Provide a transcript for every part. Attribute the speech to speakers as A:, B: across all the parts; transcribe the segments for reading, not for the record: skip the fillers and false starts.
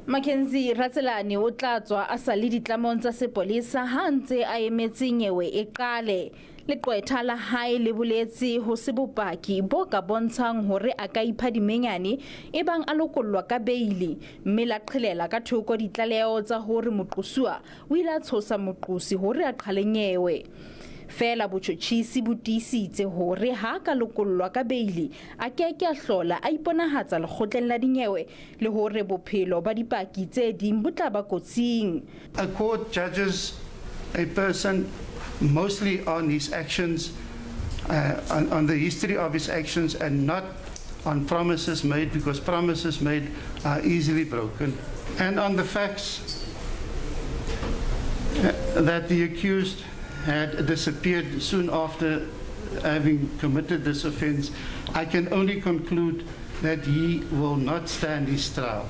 A: Mackenzie Ratselane o tla tswa a sa le ditlamong tsa sepolesa ha a ntse a emetse nyewe e qale. Leqwetha la hae le boletse ho se bopaki bo ka bontshang hore a ka ipha dimenyane ebang a lokollwa ka beili mme la qhelela ka thoko ditlaleho tsa hore moqosuwa o ile a tshosa moqosi hore a qhale nyewe. Feela botjhotjhisi bo tiisitse hore ha a ka lokollwa ka beili a ke ke a hlola a iponahatsa lekgotleng la dinyewe le hore bophelo ba dipaki tse ding bo tla ba kotsing.
B: A court judges a person mostly on his actions, on the history of his actions and not on promises made, because promises made are easily broken, and on the facts that the accused had disappeared soon after having committed this offense, I can only conclude that he will not stand his trial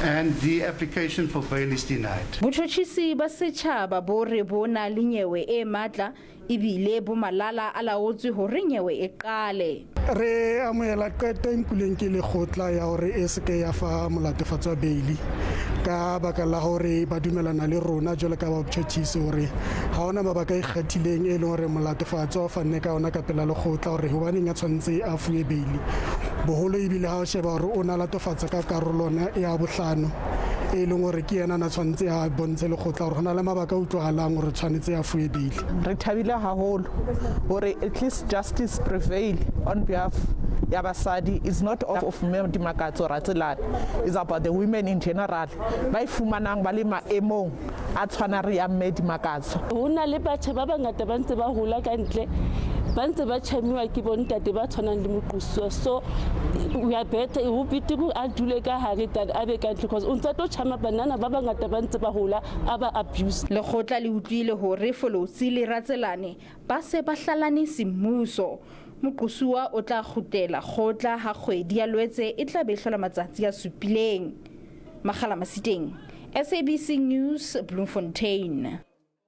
B: and the application for bail is denied.
A: Botjhotjhisi ba setjhaba bo re bo na le nyewe e matla ebile bo malala a laotswe hore nyewe e qale.
C: Re amohela qeto e nkuleng ke lekgotla ya hore e se ke ya fa molatofatswa beili ka baka la hore ba dumelana le rona jwalo ka botjhotjhisi hore ha hona mabaka a ikgethileng e leng hore molatofatswa o fanne ka ona ka pela lekgotla hore hobaneng a tshwanetse a fuwe beili. Boholo ebile ha o sheba hore o na latofatsa ka karolwana ya bohlano e leng hore ke yena na tshwanetse a bontshe lekgotla hore ho na le mabaka a utlwahalang hore tshwanetse a fuwe beili.
D: Re thabile haholo hore at least justice prevail on behalf ya basadi. Is not of Mme Dimakatso Ratselane, is about the women in general ba e fumanang ba le maemong a tshwanang re ya Mme Dimakatso.
E: Ho na le batjha ba bangata ba ntse ba hola ka ntle, ba ntse ba tjhamiwa ke bontate ba tshwanang le moqosuwa. So we are better, ho betere a dule ka hare than a be ka ntle, because o ntse tlo tjhama banana ba bangata ba ntse ba hola a ba abuse.
A: Lekgotla le utlwile hore Folotsi le Ratselane ba se ba hlalane semmuso. Moqosuwa o tla kgutlela kgotla ha kgwedi ya Lwetse e tla be e hlola matsatsi a supileng. Makgala Masiteng, SABC News, Bloemfontein.